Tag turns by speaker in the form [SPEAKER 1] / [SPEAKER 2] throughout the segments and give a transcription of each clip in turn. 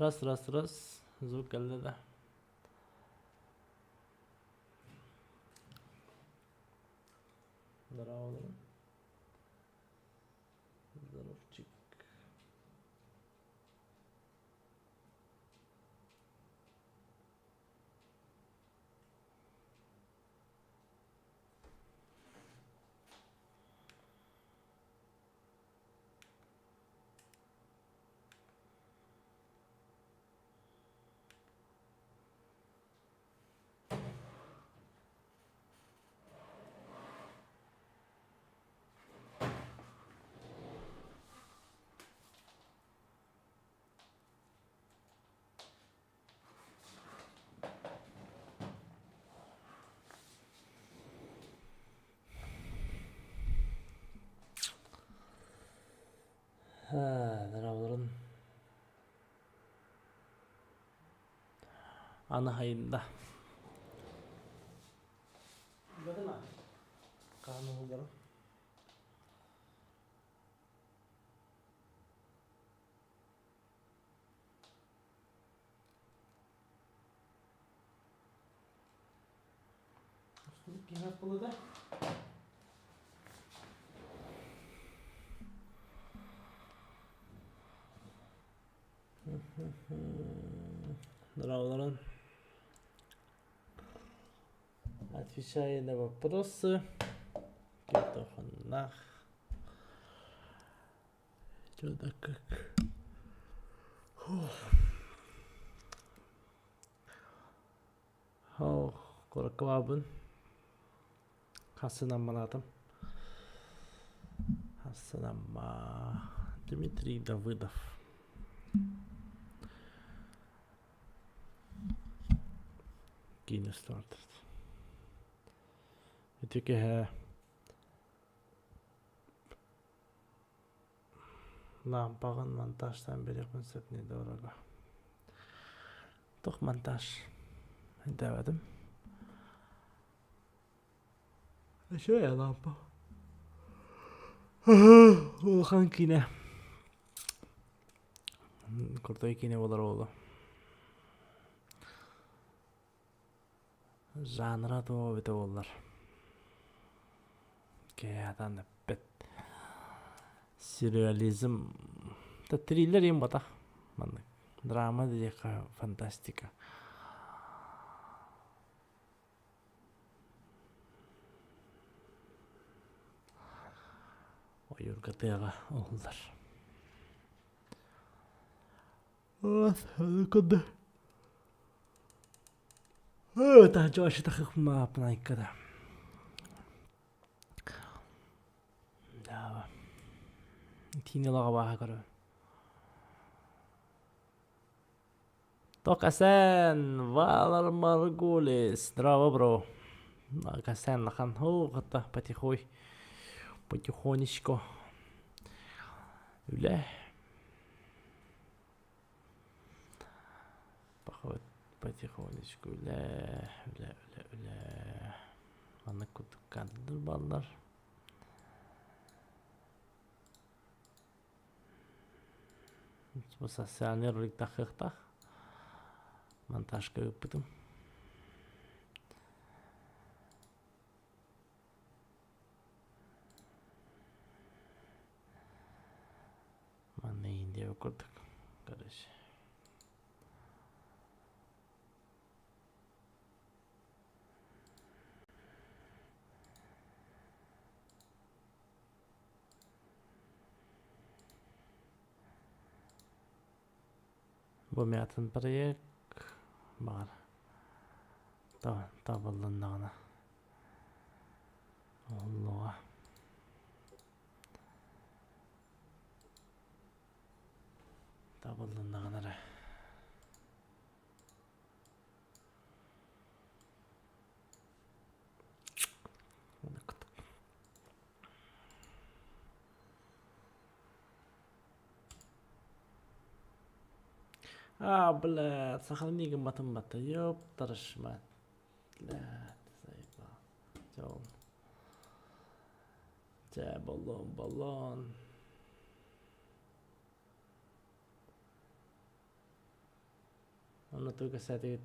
[SPEAKER 1] Раз, раз, раз. Звук кэллэ да. Здорово. Здоровчик. Дорооболорун. Аны хайында. Хаан уһулларым. Киһи буолла Здорово, Отвечая на вопросы. Киртоханнах. Что да как. Ох, кураккабын. Хасынаммалаатым. Хасынамма. Дмитрий Давыдов. Киинэ устубартар. Ити киһи Лаампаҕын монтажтаан биэриэхпин сөп недорого. Туох монтаж? Өйдөөбөтүм. Үчүгэй лаампа. Улахан киинэ. Крутой киинэ буолар буолуо. Жанра туох эбитэ буоллар. Киһи эппэт. Сюрреализм да триллер диэн буотах маннык. Драма диэххэ фантастика. Ойуурга тыаҕа уһуллар. Токасен, Валар Маргулис, здраво, бро. Касен лахан, хата потихой, потихонечку. Үлэ. Потихонечку үлэ, үлэ, үлэ, үлэ. Маннык курдук кадрдар бааллар. Социальный ролик тахыахтаах. Монтажка ыыппытым. Манна Индия курдук, короче. Бу мятын проект баар табыллыннаҕына Оллоҕа. Табыллыннаҕына эрэ. А, блядь, сохрани гымматым батта. Ёптарышмат. Блядь, заебал. Дьол. Дьэ, баллон, баллон. Онно тугу кэпсээтигит?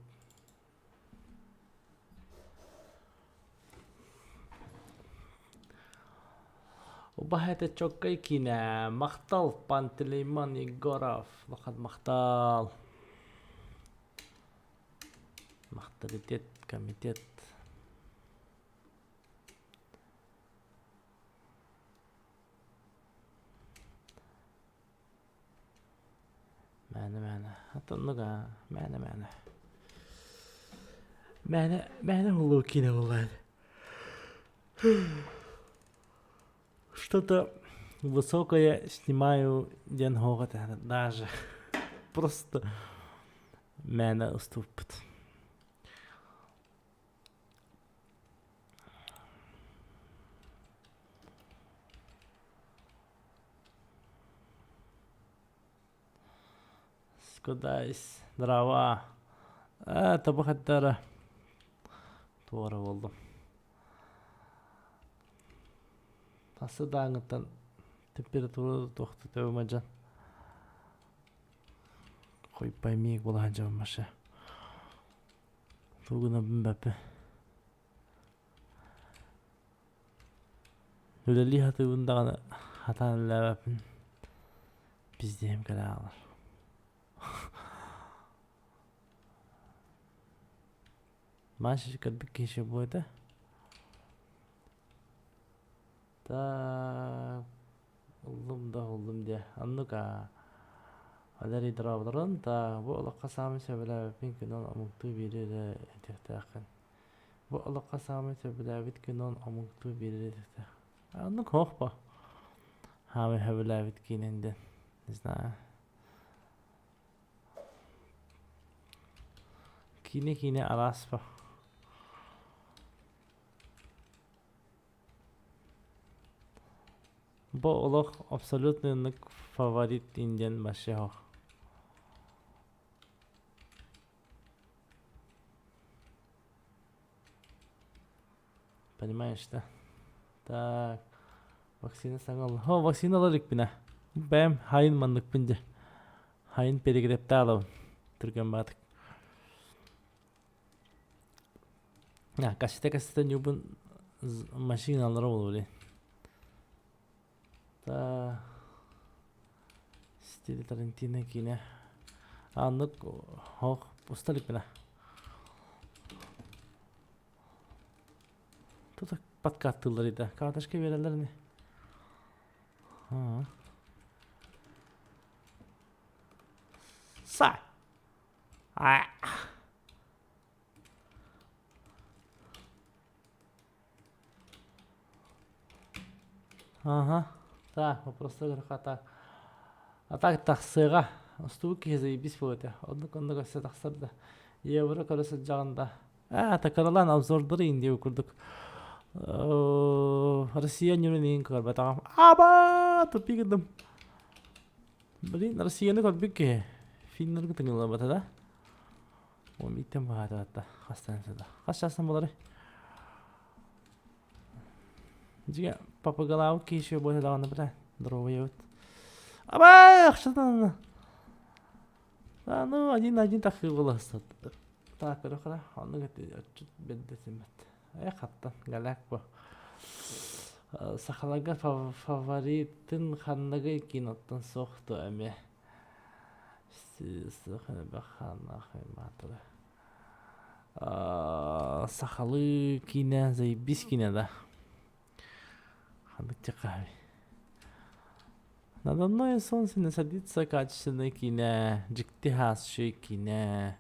[SPEAKER 1] Убаһа этэ чоккай киинэ. Махтал, Пантелеймон Егоров. Улахан махтал. Махталитет комитет. Мээнэ мээнэ. Атыннык аа. Мээнэ мээнэ. Мээнэ мээнэ улуу киинэ буолла. Что-то высокое снимаю диэн хоҕо даже. Просто мээнэ уступпут. Скудайс, дрова. Ээ, табах эттэрэ. Туора буоллум. Тасы дааҥыттан температура туохта төбөмө дьон. Хойпай миик буолаһан дьон маша. Тугунабын баппы. Үлэлии сатыыбын даҕаны хатаан үлэлээбэппин. Пиздиэм кэлэ хаалар. Маша кэлбит киһи буойда. Так, ыллым да ыллым диэ. Оннук аа. Валерий дорооболорун та бу олоххо саамай сөбүлээбиппин күнүн омуктуу биири эрэ этиэхтээххин. Бу олоххо саамай сөбүлээбит күнүн омуктуу биири этиэхтээх. Оннук суох бо. Саамай сөбүлээбит киинэн диэн. Не знаю. Киинэ-киинэ араас бо. Бу олох абсолютный фаворит диэн вообще суох. Понимаешь, да? Так, вакцина саҥа О, вакцина ылар иликпин Бэйэм хайын манныкпын дьэ. Хайын перегрепте алабын. Түргэн баатык. Кассета-кассета ньуубун машиналара буолуо Та Стили Тарантино киинэ. Аннык хоох уста иликпинэ. Тута подкаттыыллар ида. Карточка биэрэллэр ини. Са. Ага. Так, вопростар хата. А так тахсыаҕа. Устубут киһи заебись буолуо этэ. Оннук оннук өссө тахсар да. Евро көрө сылдьаҕын да. Аа, такаралаан обзордары индия курдук. Россия ньурун иин көрбөтөҕүм. Аба, тупик гындым. Блин, Россияны көрбүт киһи. Финнарга тыҥыллабата да. Ол иттен баһаатаатта. Хастан сыда. Хас чаастан болары? Дьигэ папагалаабыт киһи буота даҕаны бля. Здоровый Аба, ахшатан. А, ну, один на один так и было. Так, көрө Оннук отчут бэрдэтиммэт. Э, хаттан, галяк бу. Сахаларга фаворитын ханныгый киноттан суох дуо эмиэ. Сахалыы киинэ заебись киинэ да. Ханнык диэххэ Надо мной солнце не садится качественное киинэ, дьикти хаасчы киинэ,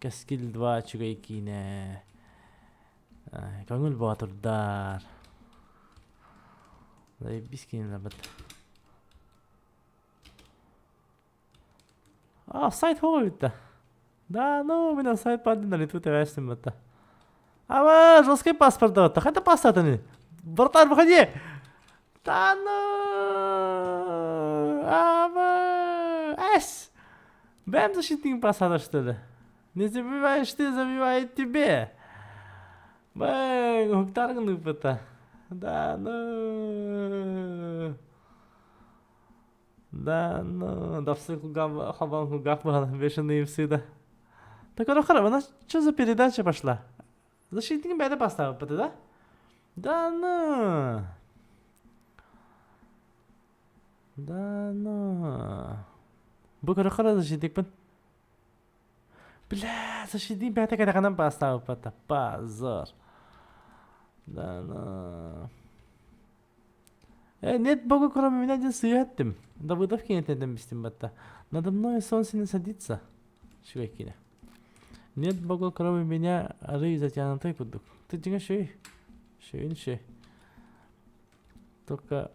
[SPEAKER 1] Кэскил 2 үчүгэй киинэ, Көҥүл боотурдар. Заебись киинэлэрбит. А, сайт хоҕо бүтта. Да, ну, мин сайт пардын на лету тэвэстим бытта. Ама, жесткий паспорт даватта. Хайда паспорт Братан, выходи! Да ну! Ама! Эс! Бэм защитник пасада, что ли? Не забиваешь ты, забивает тебе. Бэм, уктаргын ыппыта. Да ну! Да ну, дапсы кулгаах хабан кулгаах баһан бешеный псы да. Так хорошо, у нас что за передача пошла? Защитник бэйэтэ бастаабыппыт да? Да ну! Да ну! Бу көрөххө защитникпын. Бля, защитник бэйэтэ кэтэҕинэн бастаабыппыт. Позор. Да ну! Нет бога, кроме меня один сыыһа эттим. Давыдов киинэтин бистим батта. Надо мной солнце не садится. Үчүгэй киинэ. Нет бога, кроме меня, арый затянутый курдук. Ты дьиҥэ шүй. Шүйүн шүй. Только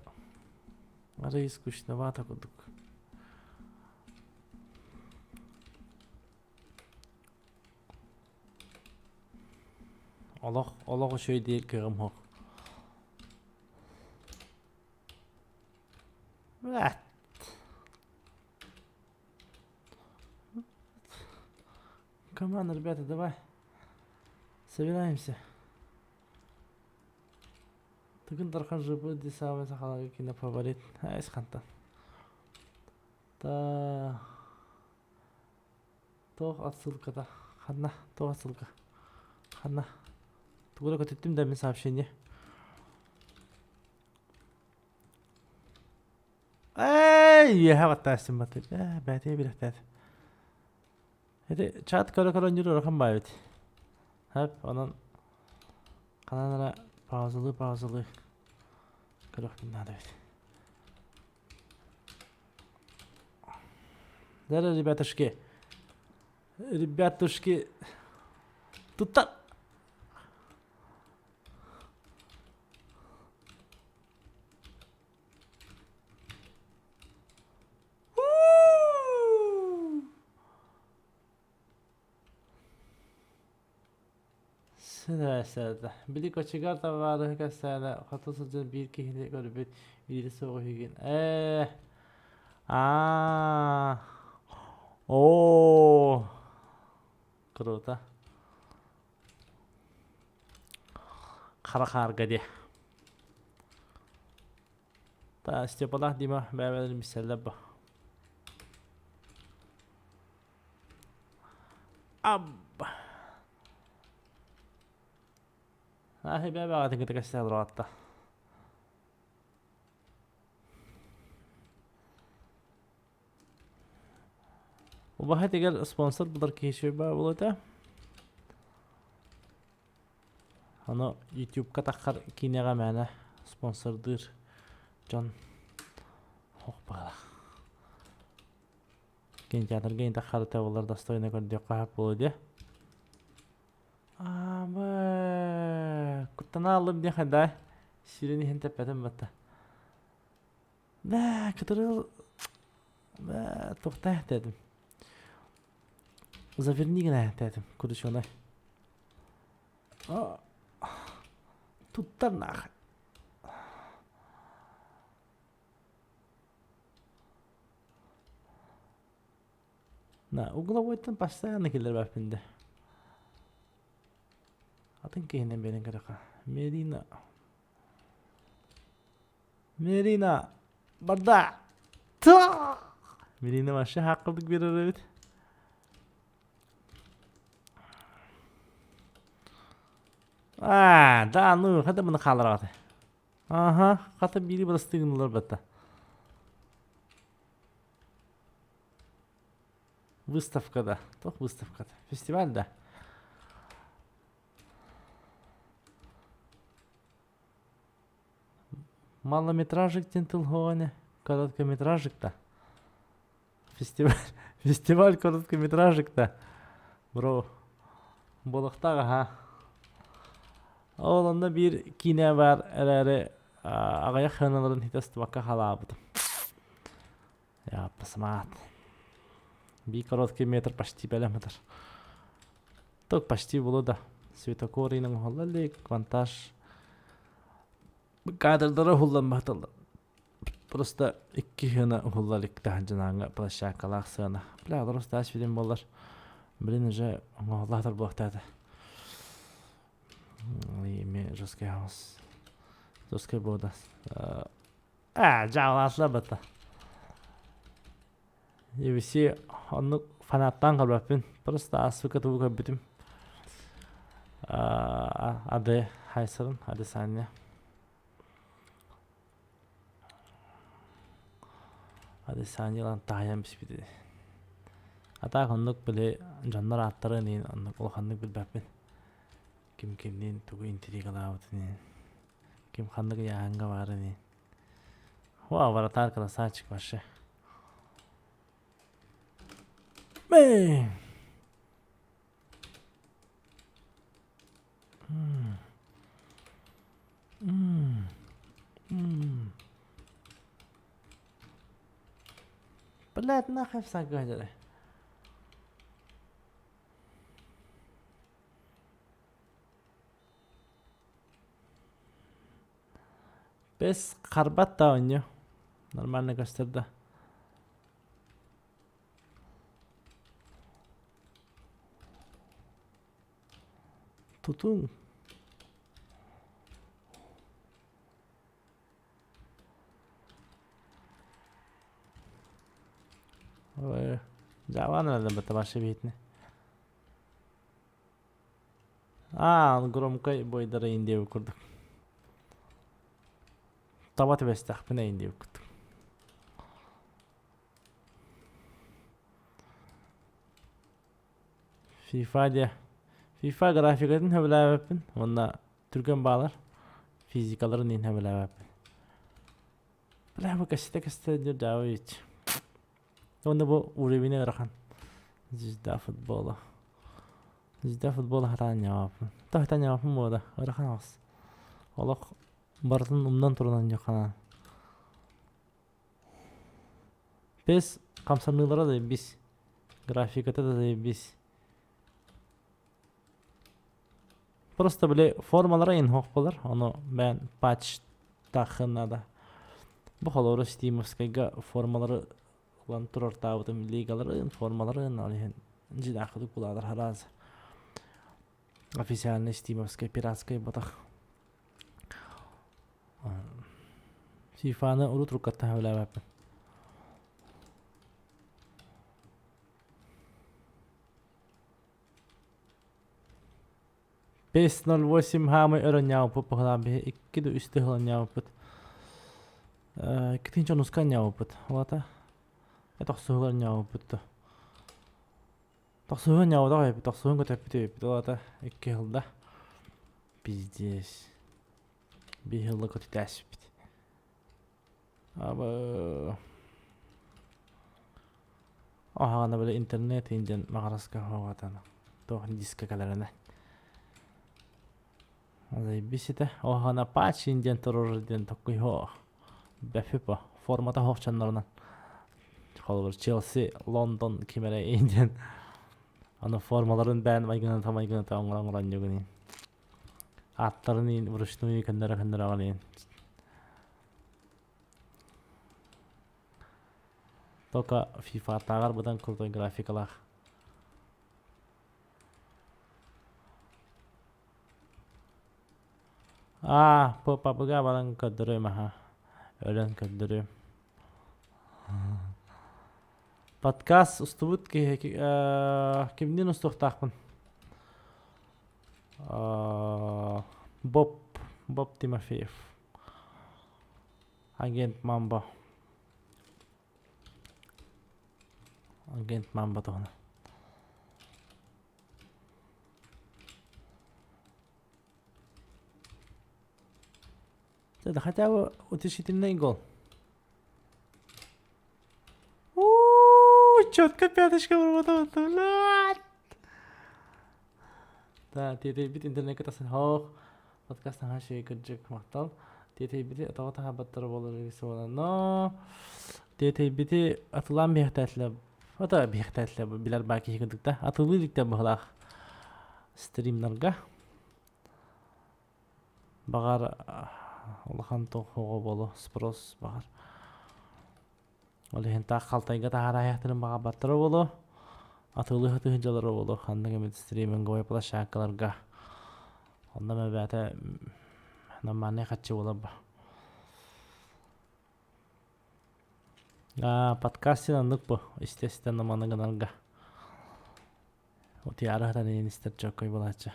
[SPEAKER 1] арый скучновато курдук. Олох, олох үчүгэй диир кыаҕым суох. Команда, ребята, давай. Собираемся. Тыгын Дархан жыбы ди самый сахаларга кино фаворит. Айс хантан. Та Туох отсылката? Ханна? Туох отсылка? Ханна? Тугу да көтүттүм да мин сообщение. Эй, үөһэ баттаастым баттыр. Ээ, бээтиэ бирэхтээт. Эти чат көрө-көрө ньүр ырахан баайбыт. Хөп, онон ханан эрэ паузалыы-паузалыы көрөхпүн наада эбит. Да, ребятушки. Ребятушки. Тут Сэрээсэрдэ. Били кочегар табаарыһы кэпсээнэ хоту сылдьан биир киһини көрбүт биири суох үһүгүн. Ээ аа оо круто. Хара хаарга диэ. Та Степалаах Дима бэйэ-бэйэлэрин билсэллэр бо. Абба. Ааһы бэйэ-бэйэҕитин кытта кэпсэтэ олороҕут Убаһа этигэр спонсор булар киһи үчүгэй баа буолуо этэ. Ону ютубка таххар киинэҕэ мээнэ спонсордыыр дьон ох баҕалаах. Кинотеатрга ин таххарыта буолар достойно көрдүөххэ сөп буолуо диэ. Аабы куттана аллым диэх да сирин иһин тэппэтим батта. Да, который да, туохтаа этим. Заверни гына этим, куручуонай. Туттар нах. На, угловойтан постоянно киллер баппинде. Атын киһинен берин көрөкө. Мерина. Мерина барда. Мерина вообще хаккылдык берер эбит. А, да, ну, хата муну хаалараҕат. Аха, хата биири бырастыгыналар батта. Выставкада. Туох выставката? Фестиваль да. Малометражик диэн тыл һуоҕа Короткометражик да. Фестиваль, фестиваль короткометражик да. Бро, буолуохтаах аһа. Ол онно биир киинэ баар эрээри аҕыйах хыаналарын хитэ ыстыбакка халаабытым. Я посмат. Биир короткий метр почти бэлэм ытар. Только почти было да. Светокорийның уһалла илик, монтаж кадрдара уһулланбаталлар. Просто икки гына уһулла илик таһырдьанааҥҥа площадкалаах сыана. Бля, просто ас видим буоллар. Блин, уже оҥоһуллаатар буолуохтаата. Эми жесткий хаос. Жесткий буода. Аа, дьаалаатла бата. UFC оннук фанаттаан көрбөппүн. Просто ааспыкка тугу көрбүтүм. Ады Хайсырын, Адесанья. Адесаньялан таайан биспит. А так оннук били дьоннор ааттарын иин оннук улаханнык билбэппин. Ким кимниин тугу интригалаабытын иин. Ким ханнык ыйааһыҥҥа баарын иин. Вау, вратарь красавчик вообще. Бэм! Блядь, нахуй всагадили. Бэс харбат да оонньуу. Нормально көстөр да. Тутуҥ. Ой, дьаабан эрэллэр бата биһитини. Аа, громкай бойдара индиэбит курдук. Таба түбэстэхпинэ индиэбит курдук. FIFA диэ. FIFA графикатын сөбүлээбэппин уонна түргэн баалар физикаларын иһин сөбүлээбэппин. Бля, бу кэстэ-кэстэ диир дьаабы ич. Уонна бу уровень ыарахан. Звезда футбола. Звезда футбола хатаан ньаҕаппын. Та хатаан ньаҕаппын буода. Ыарахан аҕыс. Олох барытын умнан турунан дьаханаан. Пес хамсаныылара да бис. Графиката да бис. Просто били формалара инхох болар. Ону бээн патч тахын надо. Бу холоро стимовскайга формалары ылан турартаабытым лигаларын, формаларын, ол иһин дьидаахыдык булаалар хараас. Официальный стимовскай пиратскай ботах. FIFA-ны урут рукаттан сөбүлээбэппин. 5.08 хаамай өрөнньаабыппыт быһылаан биһи икки да үстэ ыһыланньаабыппыт. Иккитин чонуска анньаабыппыт. Олата тохсуһугар анньаабыппыт да. Тохсуһу анньаабатах эбиппит, тохсуһун көтөппүт эбиппит. Олата икки сылда. Пиздец. Биир сылда көтүтээспит. Аба Аһаҕана били интернет индиэн маҕараска хоҕатана. Туох диска кэлэринэ. Заебись этэ. Оһана патч индиэн турар диэн токкуйһо. Бэфипа формата хоһчаннарынан. Холобур Челси, Лондон ким эрэ индиэн. Аны формаларын бээн майгыната майгыната оҥорон оҥорон ньугунин. Ааттарын иин вручную көннөрө көннөрө аҕалыйын. Только FIFA-тааҕар быдан крутой графикалаах. Аа, папыга баран көрдөрүөм аха. Өлөн көрдөрүөм. Подкаст устубут киһи кимниин устуохтаахпын? Боб Боб Тимофеев. Агент Мамбо. Агент Мамбо туһунан. Это хотя бы утешительный гол. Четко пяточка ворота, блядь. Да, тиэтэйбит интернеккэ тахсан хоох подкаст наһаа үчүгэй кырдьык махтал. Тиэтэйбити тоҕо таһаарбаттара буолар но тиэтэйбити атылаан биһэхтээтилэр ата биһэхтээтилэр билэр баа киһи курдук да атылыы иликтэр быһылаах стримнарга баҕар улахан туох оҕо буолуо спрос баҕар Ол иһин таах халтайга таһаараайахтарын баҕарбаттара буолуо, атыылыы сатыһыдьалара буолуо ханнык эмит стриминговай площадкаларга. Онно мэбээтэ нормальный хаччы буолар ба. Аа, подкастин оннук бу, естественно, маны гынарга. Утуйаары сытан иһин истэр чоккой буолааччы.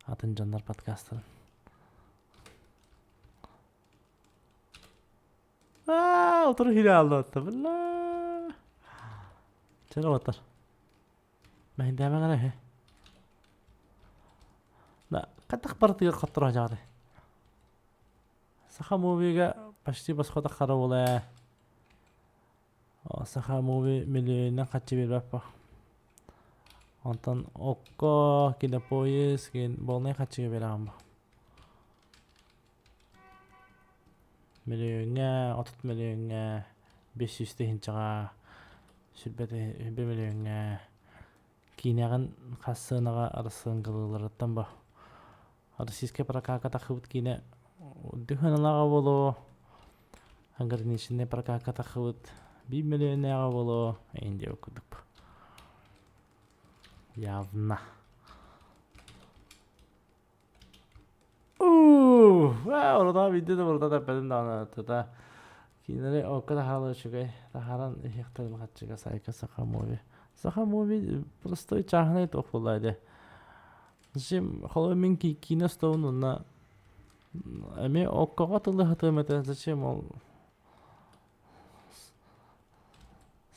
[SPEAKER 1] Атын дьоннор подкастарын. Аа, утары хире аллатта. Бля. Чэ отар. Мэһиндээмэҥ эрэ үһү. Да, хатах барытыгар хотторо дьаҕары. Саха мувига почти босхо таххара буола ээ. Саха муви миллионынан хаччы биэрбэт по. Онтон Окко, Кинопоиск, болнай хаччыга биэрэҕин бу. Мөлүйүөҥҥэ, 30 мөлүйүөҥҥэ, 500 тыһыынчаҕа, 20 мөлүйүөҥҥэ киинэҕин хас сыанаҕа арассыаҥкалыылларыттан бо российскай прокакка тахсыбыт киинэ үрдүк сыаналааҕа буолуо, ограниченный прокакка тахсыбыт биир мөлүйүөннээҕэ буолуо эҥин диэбит курдук явно. Урутаа биирдэ да урутаа тэппэтим даҕаны тута киинэни окко таһаала үчүгэй таһааран иһиэхтэрин хаччыга сайка саха муви саха муви простой чааһынай туох буолла ди зачем холобур мин киинэ остуолун уонна эмиэ оккоҕо тылыһатыам этэ зачем ол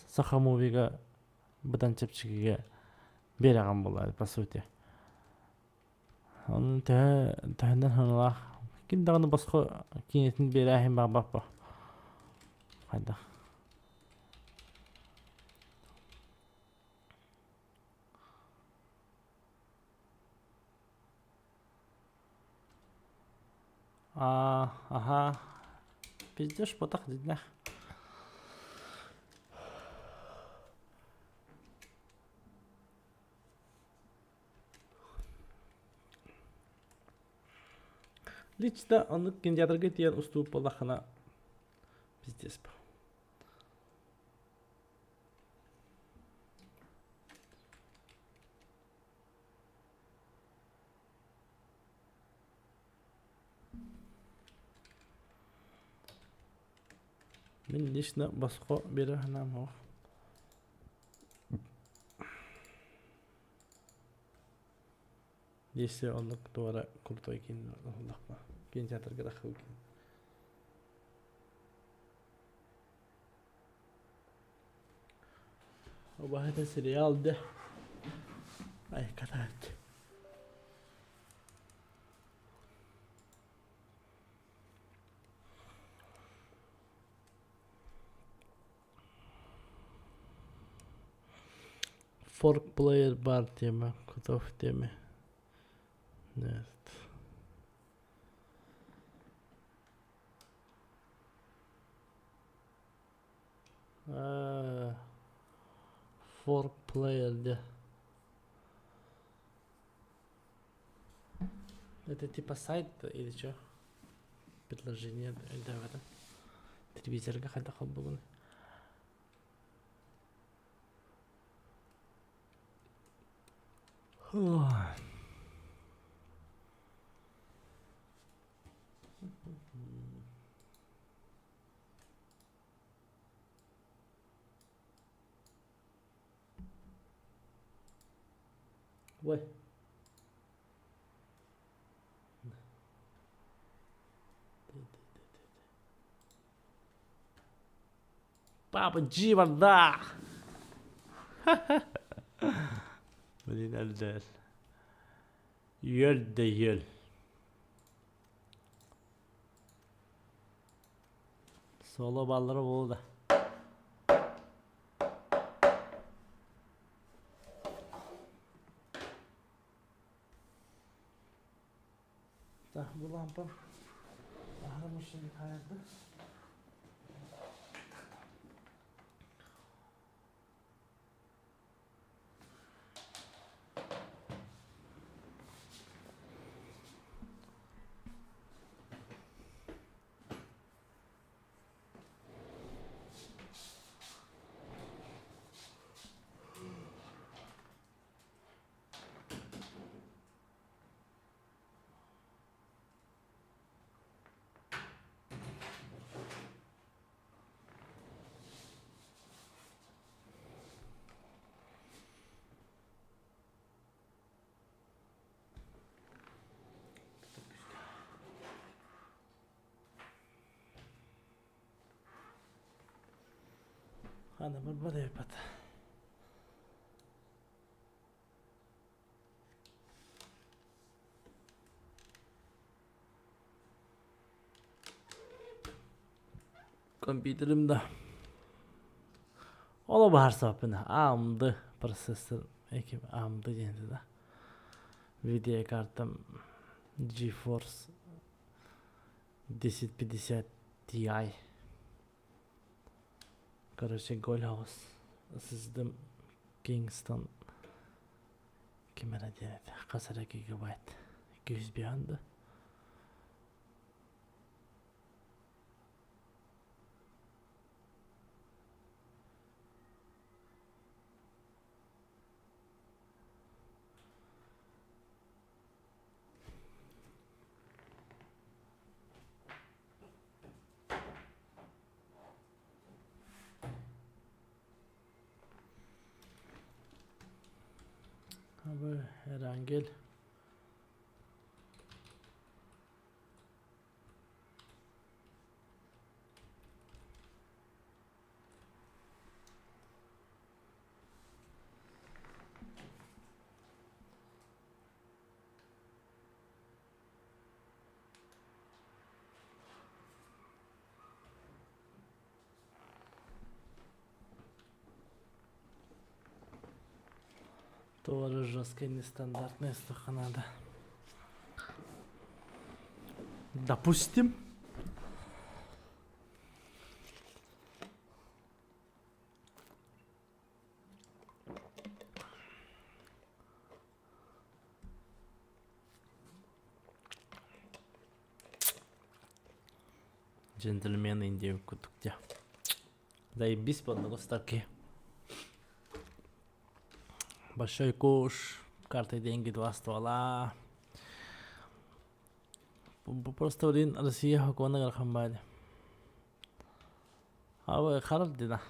[SPEAKER 1] саха мувига быдан чэпчэкигэ биэрэҕин буолла по сути. Онон төһө төһөнөн сыаналаах ким даҕаны босхо киинэтин биэрээһин баҕарбаппа. Хайдах? Аа, аха. Пиздешь ботах дьиҥнээх. Лично оннук кинотеатрга тиийэн устубут буоллаххына пиздец Мин лично босхо биэрэр санаам суох. Если оннук туора крутой киин уһуллахпа кинотеатрга таххыбы киин. Убаһата сериал да ай катааччы. Fork player бар тема, готов теме. Нет. Fork player да. Это типа сайт или что? Предложение да, телевизорга хайдах холбугун. Ой. Папа G барда! Блин, өлдөр. Үөл да үөл. Соло баллара буолла. Так, бу лампам аһара мужчина хаайарда. Хана барбат эбиппат. Компьютерым да Оло баһарсаппын AMD процессор эки AMD диэн да видеокартам GeForce 1050 Ti. Короче, Голь House сыздым Kingston ким эрэ диэн этэ хас эрэ гигабайт 205 да Abi Erangel. Тоже жесткая нестандартная штука надо. Допустим. Джентльмены Индия курдук дьэ. Заебись подногостарки. Большой куш, карты деньги два ствола. Просто блин, Россия хокуона гархан Абы харал дина.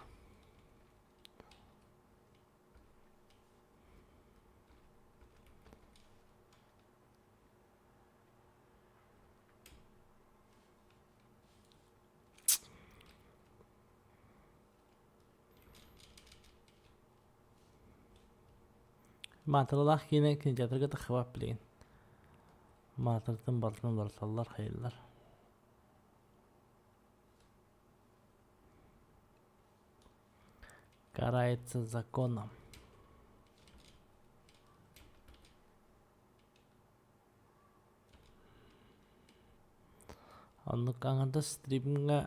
[SPEAKER 1] Маатыралаах киинэ кинотеатрга тахсыбат билигин. Маатыртын барытын уларыталлар, хайыыллар. Карается законом. Оннук аҥардас стримҥа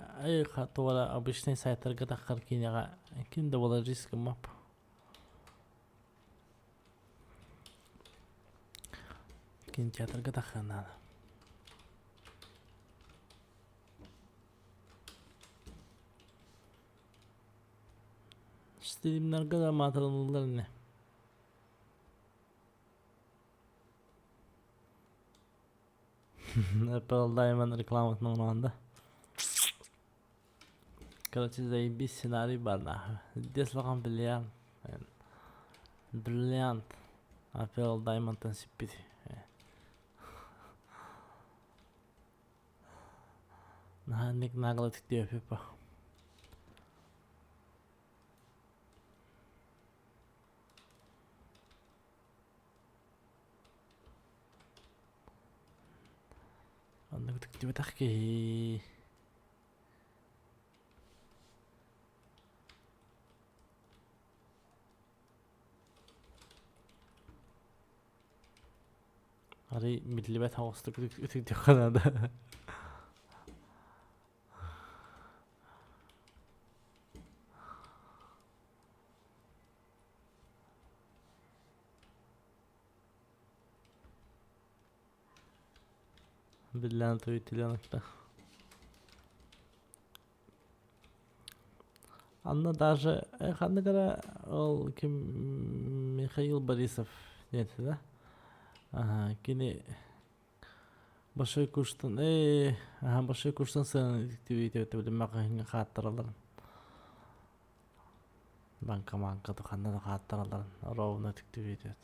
[SPEAKER 1] туора обычнай сайтарга таххар киинэҕэ ким да буолар риск гыммап. Кинотеатрга таххыан наада. Стримнарга да маатырыллар ини. Apple Diamond рекламатын оҥорон да. Короче, заебись сценарий бар нахуй. Здесь лахан бриллиант. Бриллиант. Apple Diamondтан сиппит. Наһаа ник нагло түктүөппү. Оннук түктүбэтэх киһи. Арый биллибэт соҕустук ытыктыахха наада. Бриллиантовый теленок-то. Анна даже ханнык эрэ ол ким Михаил Борисов диэн да? Аха, кини Большой куштан аха Большой куштан сыанан билиммэҕиҥҥэ хааттаралларын банка-маанка ханна да хааттаралларын ровно түктүбүт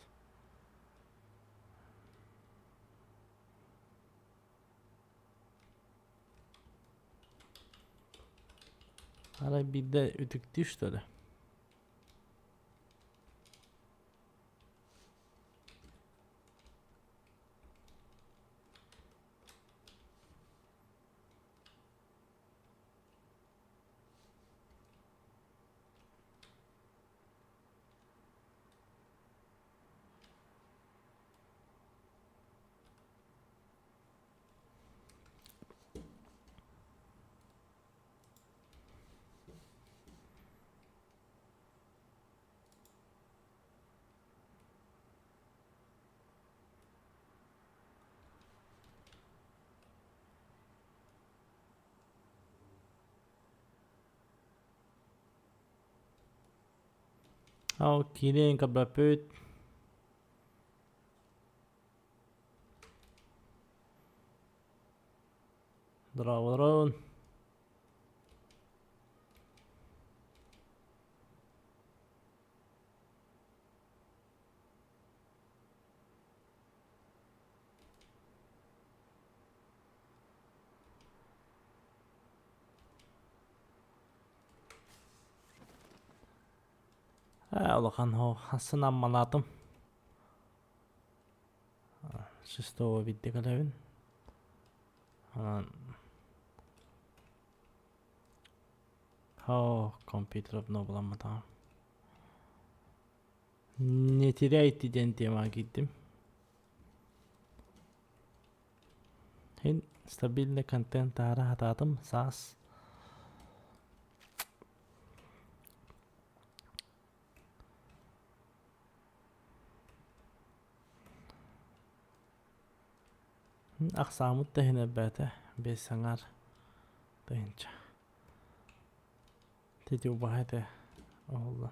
[SPEAKER 1] Арай биирдэ үтүктүү что ли? Ол киирэн көрбөппүт. Дорооболорун. Ээ, улахан санаммалаатым. Шестого биирдэ кэлэбин. Онон О, компьютер обновламматаҕым. Не теряйте диэн темаҕа киирдим. Һин стабильный контент таһара сатаатым саас. Ахсааммыт да иһин элбээтэ, 5,5 тыһыынча. Тити убаһа этэ оһоллон.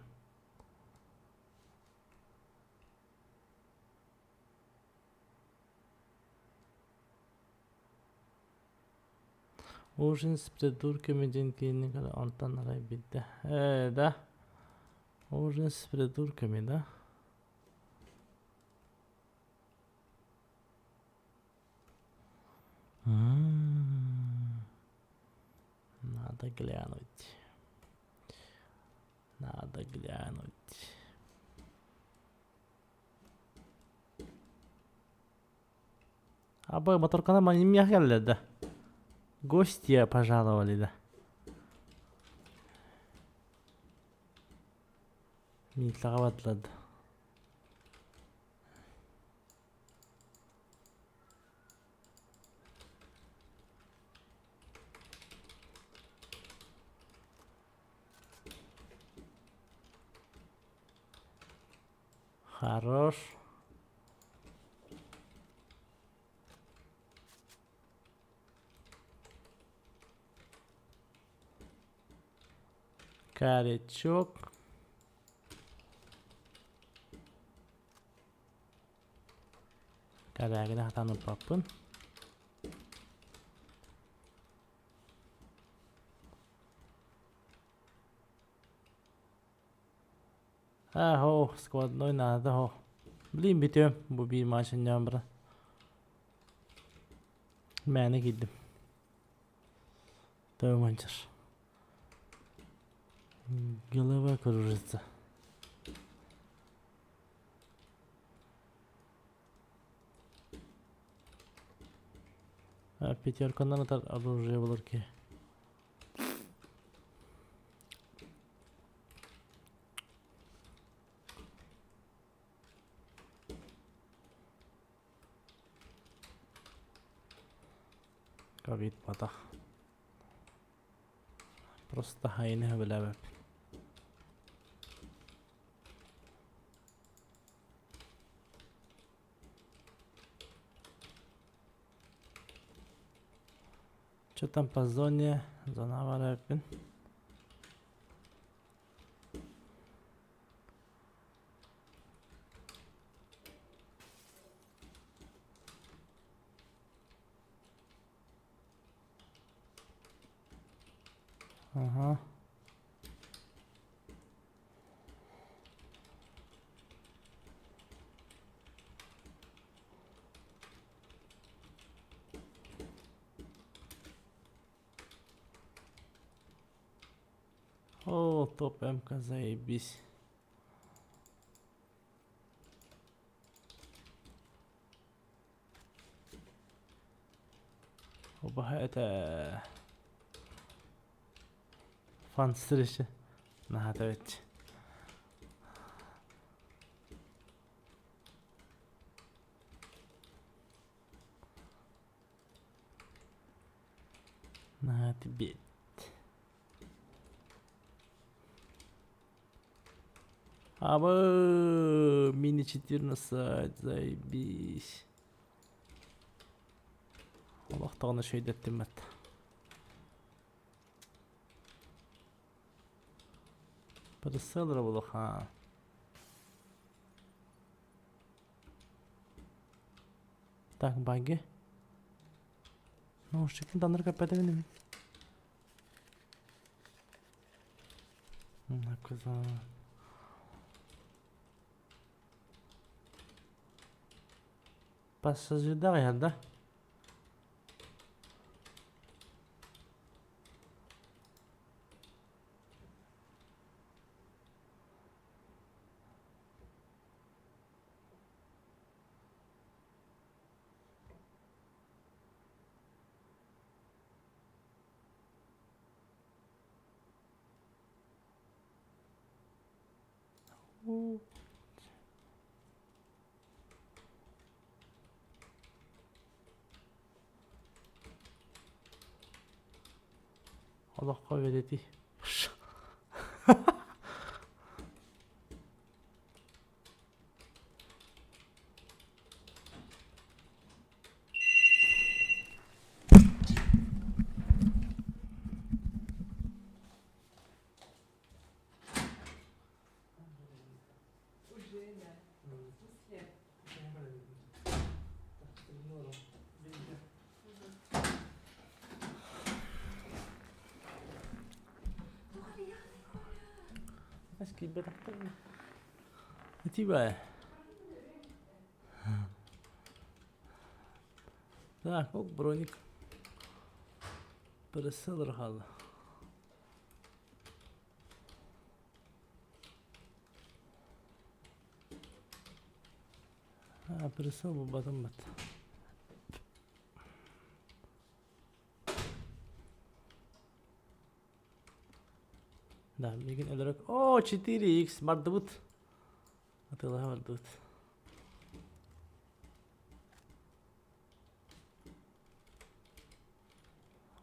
[SPEAKER 1] Ужин с придурками диэн киинэ онтон арай билдэ. Ээ, да? Ужин с придурками, да? Надо глянуть. Надо глянуть. Абы моторкана манимья келле да. Гостья пожаловали да. Митлаға бардылар да. Хорош. Карячок. Кэрээгинэ хатаан ылбаппын. Аа, һоо, сквадной наада һоо. Блин, бүтүөм. Бу биир матч анньаан баран. Мээнэ киирдим. Тойманчар. Голова кружится. Пятерканан атар оружие булар ки. Ковид батах. Просто хайны билэбэппин. Что там по зоне? Зона барабын. Ага. О, топ МК, заебись. Убаһа этэ фан встречи наһаа эбит. Наһаа бит. Абы мини 14, заебись. Олох даҕаны үчүгэйдэттиммэт. Прицел улахан. Так, баги. Наушникын таныр көппөтөбүн эми. Пассажирдаах иһэр да? Олоххо үөрэтии.
[SPEAKER 2] Уже, да. В смысле?
[SPEAKER 1] Киирбэтэхтэр Ити баа. Так, ол броник Пересылыр хаалла. Пересыл булбатым бат. Да, мигин өлөрөк. О, 4x бардыбыт. Атыылаһа бардыбыт.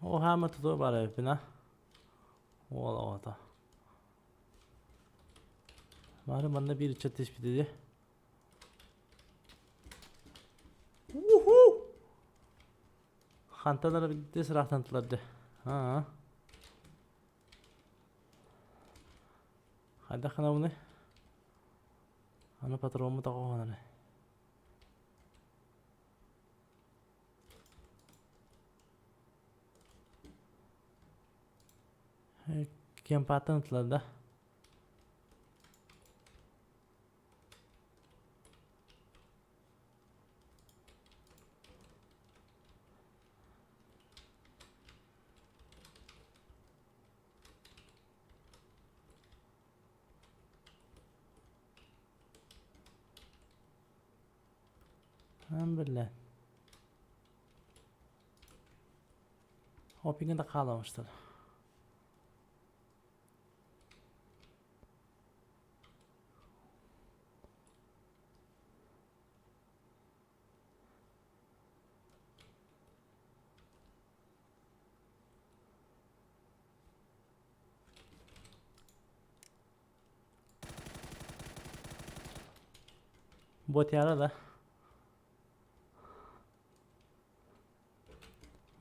[SPEAKER 1] О, хаама тутуо баар эбиппин а. Уол оҕото. Бары манна биир ыччат түспүтэ дии. Уху! Хантан эрэ билдэ сыраахтан тылар дьэ. Аа. Хайдах гынабыный? Аны патроммут оҕоһонон. Кемпааттан ытылар да. Alhamdulillah. Hopping'e de kalmamıştır. Ботяра да.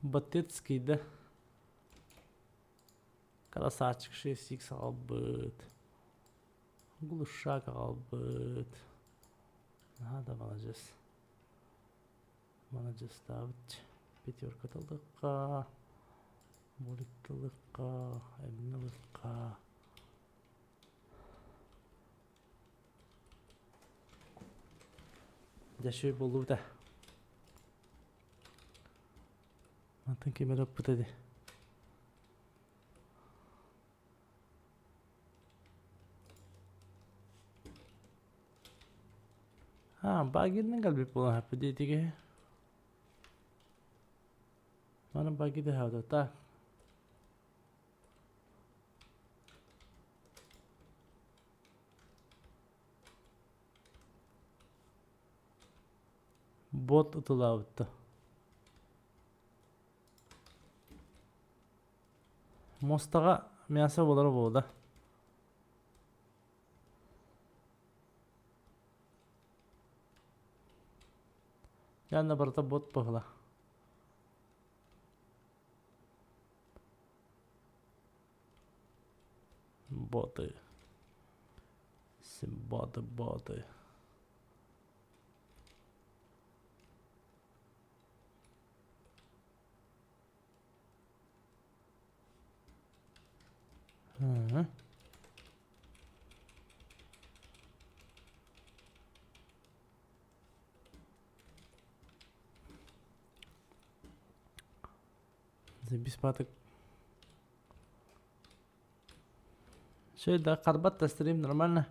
[SPEAKER 1] Батецкий да. Красавчик 6x аҕалбыт. Глушак аҕалбыт. Наһаа да маладьыас. Маладьыастаабыт. Пятерка тыллыкка, Булик тыллыкка, эмне ылыкка. Дьэ үчүгэй буоллубут ээ. Мантан ким эрэ ыппыта дии. Аа, багиннан кэлбит буолан хаппыт диэтигэ. Маны баги дэһээбитэ так. Бот ытылаабытта. Муостаҕа мясо буолара буолуо да. Дьэ барыта бот быһыла. Боты. Боты, боты. Беспатык. Все, да, карбат да стрим нормально.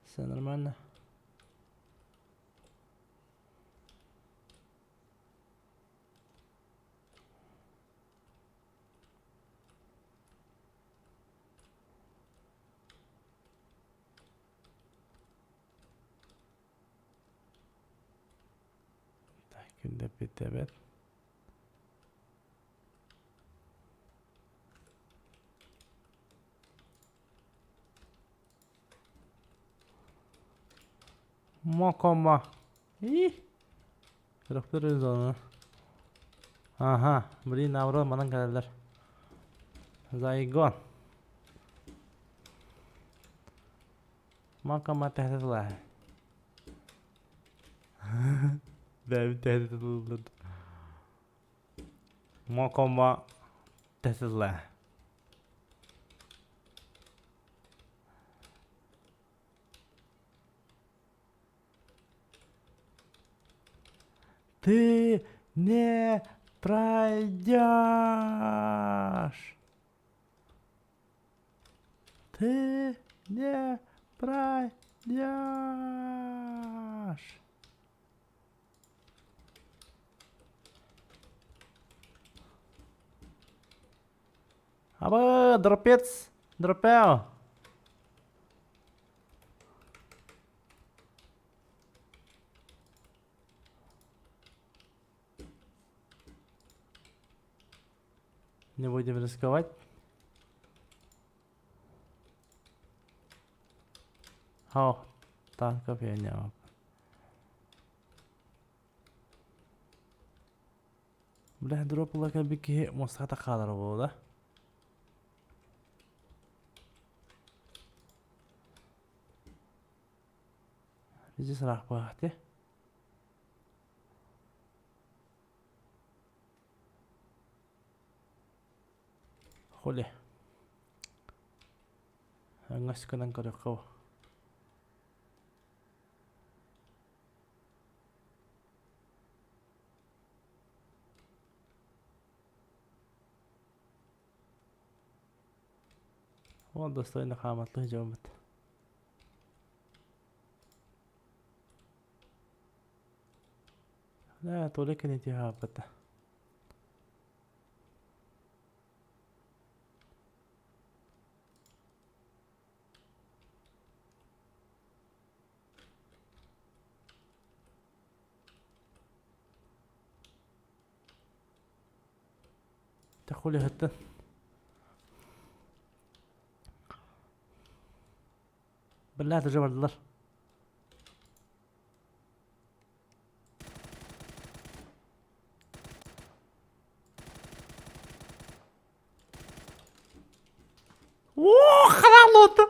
[SPEAKER 1] Все нормально. Күндэппиттээбэт. Мокома. И. Рөхтөр зона. Ага, блин, наоборот, манан кэлэллэр. Зайгон. Макама тэһэ Бэйэбит тэһэ тыллар. Мокома тэсэлэ. Ты не пройдешь. Ты не пройдешь. Аба, дропец, дропео. Не будем рисковать. О, танков я не Бля, дроп ылла кэлбит киһи муостаҕа хаалара буолуо да? Здесь ыраахпаахти. Хули. Өҥөс гынан көрүөххэ Ол достойно хааматлыы дьоммут. Да, только не тиһааппыта. Тахулиһыттан Биллээх уже бардылар. О, харааллооту!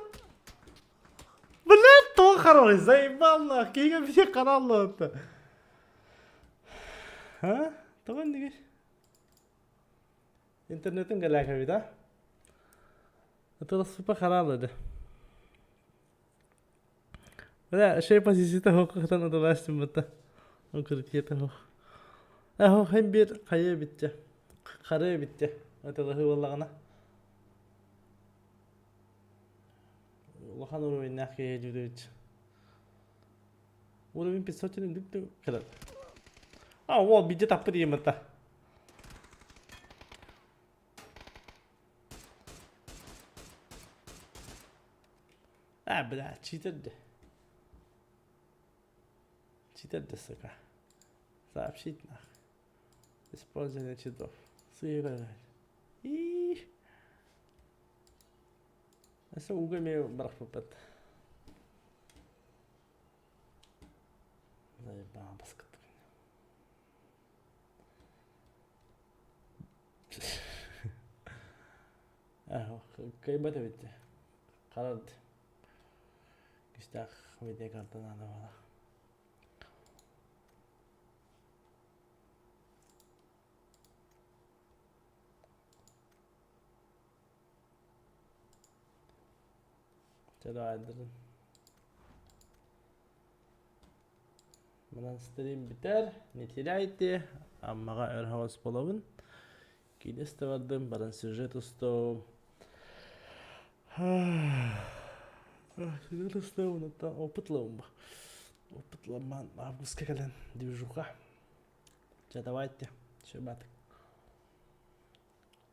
[SPEAKER 1] Блядь, тоҕо хараалый, заебал нах, киһигэ биир харааллооту. А? Тоҕо иннигэр? Интернетин гэлээхэбит, а? Это супер харааллады. Бля, шей позицията хоккутан удаластым бата. Укрытиета хох. Ахо хем бир хайа битте. Хары битте. Аталаһы буоллаҕына. Улахан уровеннаах киһи дьүдүбүт. Уровень 500 үрдүк кэлэр. А, уол бидде таппы диэн бата. А, бля, читер де. Читер де, сука. Сообщить нах. Использование читов. Сыграть. И. Өссө ууга эмиэ барахпыппыт. Заебал баскыт. Кыайбат эбит. Харат күүстээх видеокарта наада буолар. Чэ, давай. Манан стрим бүтэр. Не теряйте. Аммаҕа өр хаҕыс буолабын. Киинэ бардым, баран сюжет устуом. Сюжет устуом, онтон опыт ылабын. Опыт ыламмаан августка кэлэн движуха. Чэ, давайте. Все, баатык.